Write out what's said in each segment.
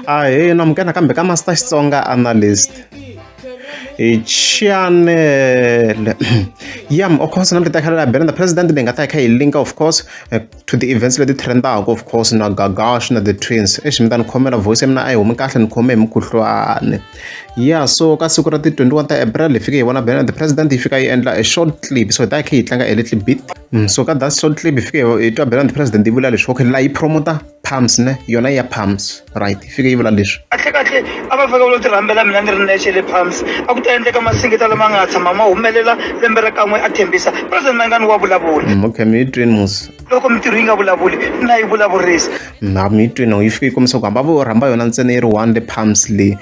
Ahee namukela nakambe ka Master Xitsonga Analyst hi channel ya of course na ta khala Benny the President leyi nga ta yi kha yi linka of course to the events leti trendaka of course na Gagash na the twins exi mi ta ni khomela voice ya mina a yi humi kahle ni khome hi mukhuhlwani ya so ka siku ra ti 21 ta April hi fike hi vona Benny the President yi fika yi endla a short clip so hi ta yi kha yi tlanga a little bit so ka that short clip hi fike hi twa Benny the President yi vula leswi okay la yi promota Palms ne yona ya Palms right yi fike yi vula leswi kahlekahle a va fika va lo tirhambela mina ni ri nexe le Palms a ku ta endleka masingita lama nga tshama ma humelela lembe ra kan'we a tshembisa President Mayengani wa vulavula Okay mi yi twini musi loko mintirho yi nga vulavuli na yi vulavurisa na mi yi twini yi fike yi kombisa ku hamba vo rhamba yona ntsena yi ri one le Palms leyi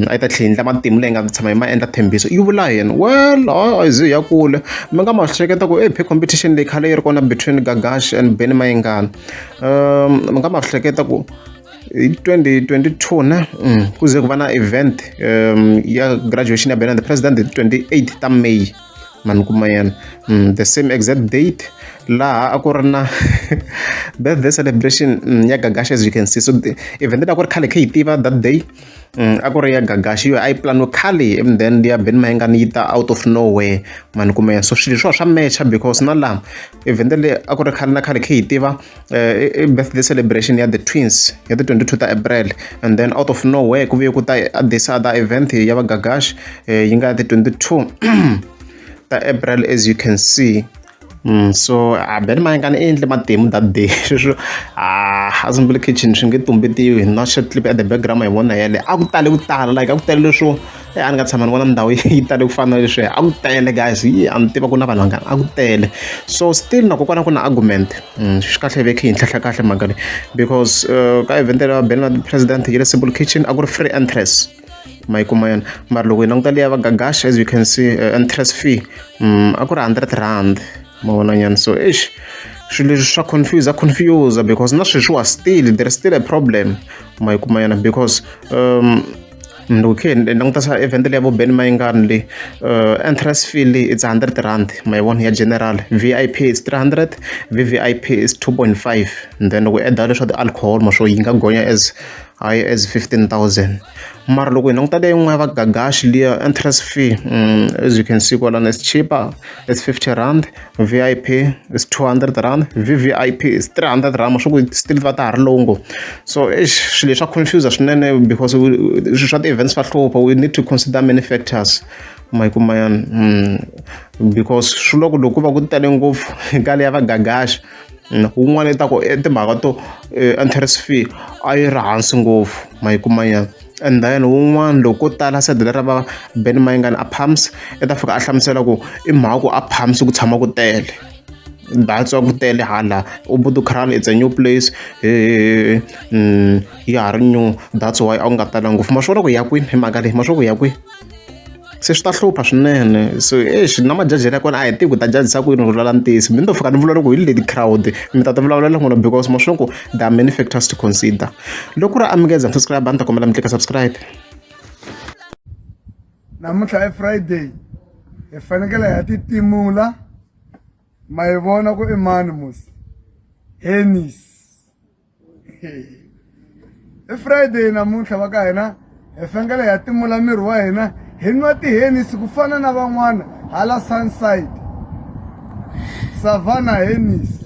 a yi ta tlhela yi endla matimu leyi nga tshama yi ma endla thembiso yi vula yini well a yi ze ya kule mi nga ma hleketa ku e competition leyi khale yi ri kona between Gagash and Benny Mayengani mi nga ma hleketa ku hi 2022 ne ku ze ku va na event ya graduation ya Benny the President hi 28 ta May mani kuma yena the same exact date laha a ku ri na birthday celebration ya Gagash as you can see so the event leyi a ku ri khale kha yi tiva that day a ku ri ya Gagash yo a yi planiwe khale and then ya Benny Mayengani yi ta out of nowhere mani kuma yena so swilo leswiwa swa mecha because na laha event leyi a ku ri khale na khale kha yi tiva i birthday celebration ya the twins ya ti 22 ta April and then out of nowhere ku vuye ku ta this other event ya va Gagash yi nga ti 22 ta April as you can see so a Benny Mayengani i endle matimu that day sweswo a Simple Kitchen swi nge tumbetiwi na short clip at the background hi vona yale a ku tale ku tala like a ku tele leswo a ni nga tshama ni vona ndhawu yi tale ku fana na leswiya a ku tele guys yi a ni tiva ku na vanhu vangani a ku tele so still na kokwana ku na argument swi kahle ve khe hi ntlhantlha kahle mhaka leyi because ka event ya Benny President yi le Simple Kitchen a ku ri free entrance ma yi kuma yona mara loko hi languta leya va Gagash as you can see entrance fee a ku ri R100 ma vona nyana so eish swilo leswi swa confuse confuse because na sweswiwa still there is still a problem ma yi kuma yona because loko khe hi languta swa event leya vo Benny Mayengani leyi entrance fee leyi it's R100 ma yi vona ya general VIP is 300 VVIP is 2.5 and then loko u add leswa ti-alcohol ma swo yi nga gonya as high as 15,000 mara loko hi languta leyi yin'wana ya va Gagash liya entrance fee as you can see kwalano is cheaper it's 50 rand VIP is 200 rand VVIP is 300 rand swa ku still va ta ha ri low ngopfu so eish swilo leswi swa confuse swinene because swilo swa ti-events swa hlupha we need to consider many factors ma yi kuma yana because swi loko loko ku va ku tele ngopfu ka leya va Gagash wun'wana i ta ku i timhaka to entrance fee a yi ri hansi ngopfu ma yi kuma nyana and then wun'wana loko ko tala side lera va Benny Mayengani a Palms i ta fika a hlamusela ku i mhaka ku a Palms ku tshama ku tele that's why ku tele hala Ubuntu Kraal it's a new place ya ha ri new that's why a ku nga talanga ngopfu ma swi vona ku ya kwini hi mhaka leyi ma swi vona ku ya kwini se swi ta hlupha swinene so exi na majajelo ya kona a hi tivi ku ta jajisa ku yini ku vulavula ntiyiso mi ni to fika ni vula loko hi leti crowd mi ta ti vulavulela n'wina because ma swi ku there are many factors to consider loko ku ri amukeza subscribe a ni ta kombela mi tlika subscribe Namuntlha i Friday hi fanekele hi ya titimula ma yi vona ku i mani musi Hennis I Friday namuntlha va ka hina hi fanekele hi ya timula miri wa hina hi nwa tihenisi ku fana na van'wana hala Sunside Savannah Hennis.